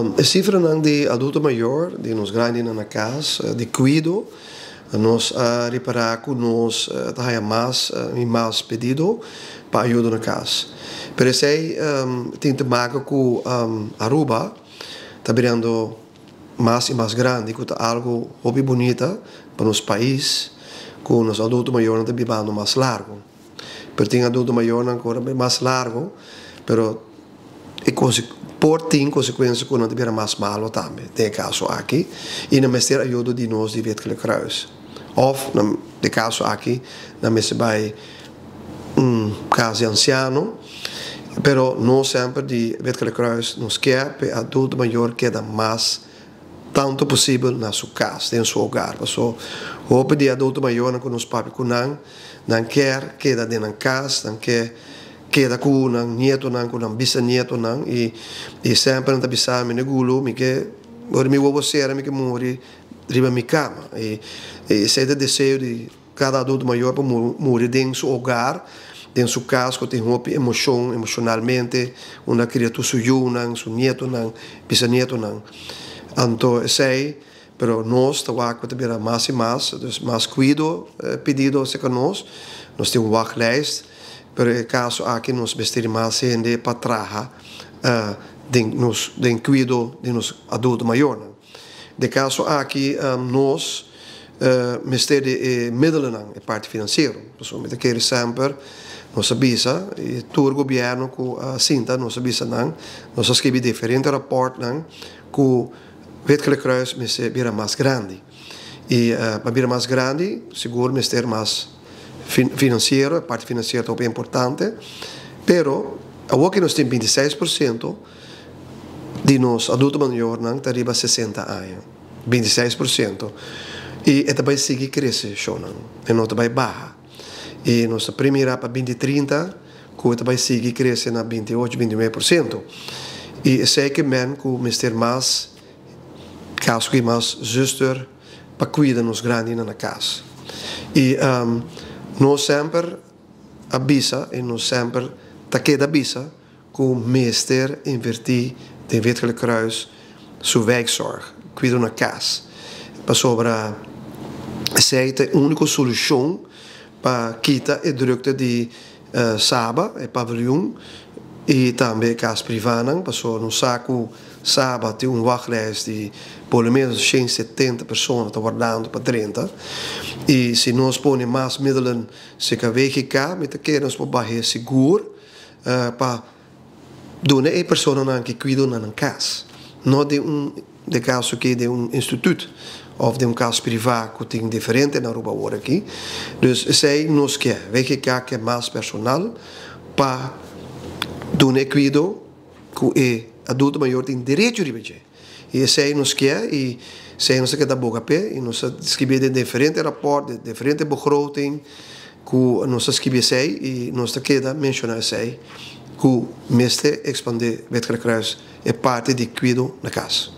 E cifranan di adulto mayor, di nos grandinan na cas, di cuido, nos a ripara cu nos ta haya mas y mas pedido pa ayudo na cas. Pero esey tin te maken cu Aruba ta birando mas y mas grandi, cu ta algo hopi bunita pa nos pais, cu nos adulto mayornan ta bibando mas largo. Pero tin adulto mayornan cu ora mas largo, pero e por tin consecuencia cu nan ta bira mas malo tambe, den e caso aki, y nan mester ayudo di nos di Wit Gele Kruis. Of, den e caso aki, nan mester bay un cas di anciano, pero nos semper di Wit Gele Kruis nos kier pa e adulto mayor keda mas tanto posibel na su cas, den su hogar. Paso hopi di adulto mayornan cu nos papia cu nan, nan kier keda den nan cas, nan kier keda cu nan nietonan, cu nan bisnietonan, y semper nan ta bisa mi: "Gulo, mi ke ora mi wowo cera, mi ke muri riba mi cama." Y esey ta e deseo di cada adulto mayor, pa muri den su hogar, den su cas, cu tin hopi emocion, emocionalmente, unda cria tur su yiunan, su nietonan, bisnietonan. Anto esey, pero nos ta wak cu ta bira mas y mas, dus mas cuido pedido cerca nos. Nos tin un wachtlijst, pero e caso aki nos mester mas hende pa traha den cuido di nos adulto mayornan. Den caso aki nos mester di e middelen, e parti financiero. So, mi ta kere semper nos a bisa, y tur gobierno cu sinta nos a bisa nan, nos a skirbi diferente rapportnan cu Wit Gele Kruis mester bira mas grandi. Y pa bira mas grandi, sigur mester mas financiero, e parti financiero ta importante, pero awor cu nos tin 26% di nos adulto mayornan ta riba 60 aña. 26%. Y e ta bay sigui crece, shonan. E no ta bay baha. Y nos ta premira pa 2030, cu ta bay sigui crece na 28, 29%. Y esey kiermen cu mester mas caso cu mas zuster pa cuida nos grandinan na cas. Y nos semper a bisa y nos semper ta keda bisa cu mester inverti den Wit Gele Kruis su wijkzorg, cuido na cas. Pasobra esey ta e unico solucion pa kita e drukte di Saba, e paviljoen, y tambe cas privanan, paso nos sa cu Saba tin un wachtlijst di por lo menos 170 persona ta wardando pa 30. Y si nos pone mas middelen cerca WGK, mi ta kere nos por baha sigur pa duna e personanan cu cuido na nan cas. No den un den caso cu den un instituto of den un cas priva cu tin diferente na Aruba awor aki. Dus esey nos kier. WGK kier mas personal pa duna cuido cu e adulto mayor tin derecho riba dje. Y esey nos kier y esey nos a boga pe y nos a skirbi den diferente rapport, den diferente begroting cu nos a skirbi esey y nos ta keda menciona esey, cu mester expande Wit Gele Kruis e parti di cuido na cas.